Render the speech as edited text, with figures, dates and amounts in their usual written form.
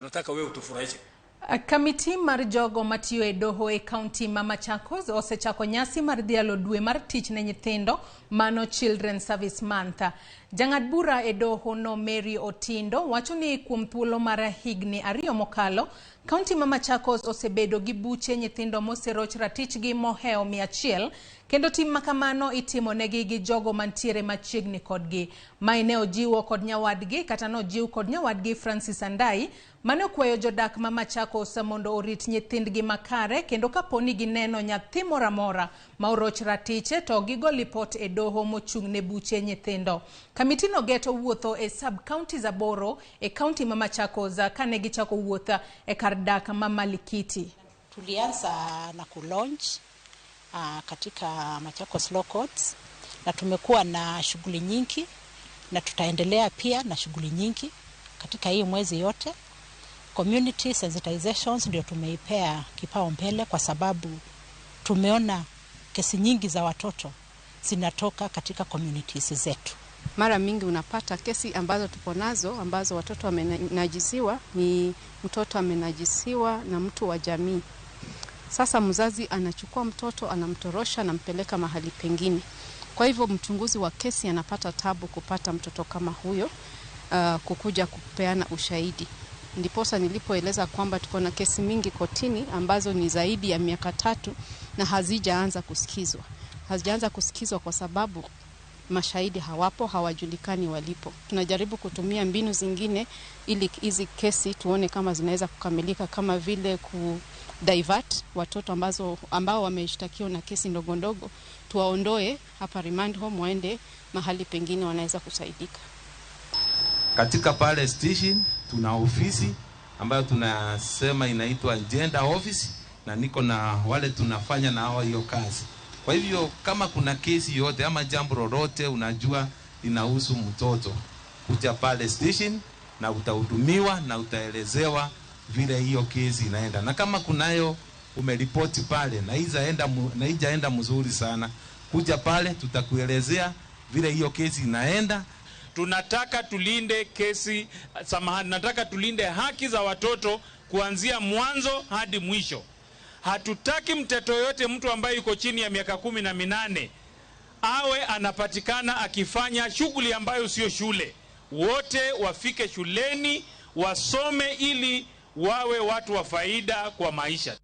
Nataka wewe utufurahishe. Kamiti mar jogo matiyo e doho e kaunti ma Machakos osechako nyasi mar dhialo dwe mar tich ne nyithindo mano Children Service Month. Jang'ad bura e doho no Mary Otindo wacho ni kuom thuolo mar higni 2 mokalo, kaunti ma Machakos osebedo gi buche nyithindo moseroch ratichgi mohewo 100 kendo tim makamano itimo negi gi jogo mantiere machiegni kodgi. Mae ne ojiwo kod nyawadgi kata nojiw kod nyawadgi Francis Andai mane okwayo jodak ma Machakos mondo orit nyithindgi makare kendo kaponi gineno nyathi moro amora ma oroch ratiche to gigo lipot e doho mochung' ne buche nyithindo. Kamiti no geto wuotho e sub counties 8 e kaunti ma Machakos kane gichako wuoth e kar dak ma Malikiti. Tulianza na kulaunch katika Machakos Law Courts na tumekuwa na shughuli nyingi na tutaendelea pia na shughuli nyingi katika hii mwezi yote. Community sensitizations ndio tumeipea kipaumbele kwa sababu tumeona kesi nyingi za watoto zinatoka katika communities zetu. Mara mingi unapata kesi ambazo tuko nazo ambazo watoto wamenajisiwa, ni mtoto amenajisiwa na mtu wa jamii. Sasa mzazi anachukua mtoto, anamtorosha, anampeleka mahali pengine. Kwa hivyo mchunguzi wa kesi anapata tabu kupata mtoto kama huyo, kukuja kupeana ushahidi. Ndiposa nilipoeleza kwamba tuko na kesi mingi kotini ambazo ni zaidi ya miaka 3 na hazijaanza kusikizwa. Hazijaanza kusikizwa kwa sababu mashahidi hawapo, hawajulikani walipo. Tunajaribu kutumia mbinu zingine ili hizi kesi tuone kama zinaweza kukamilika, kama vile ku divert watoto ambao wameshtakiwa na kesi ndogo ndogo, tuwaondoe hapa remand home waende mahali pengine wanaweza kusaidika. Katika pale station tuna ofisi ambayo tunasema inaitwa gender office, na niko na wale tunafanya na hao hiyo kazi. Kwa hivyo kama kuna kesi yote ama jambo lolote unajua linahusu mtoto, kuja pale station na utahudumiwa na utaelezewa vile hiyo kesi inaenda. Na kama kunayo umeripoti pale na haijaenda mzuri sana, kuja pale tutakuelezea vile hiyo kesi inaenda. Tunataka tulinde kesi, samahani, nataka tulinde haki za watoto kuanzia mwanzo hadi mwisho. Hatutaki mtoto yote, mtu ambaye yuko chini ya miaka 18 awe anapatikana akifanya shughuli ambayo sio shule. Wote wafike shuleni, wasome ili wawe watu wa faida kwa maisha.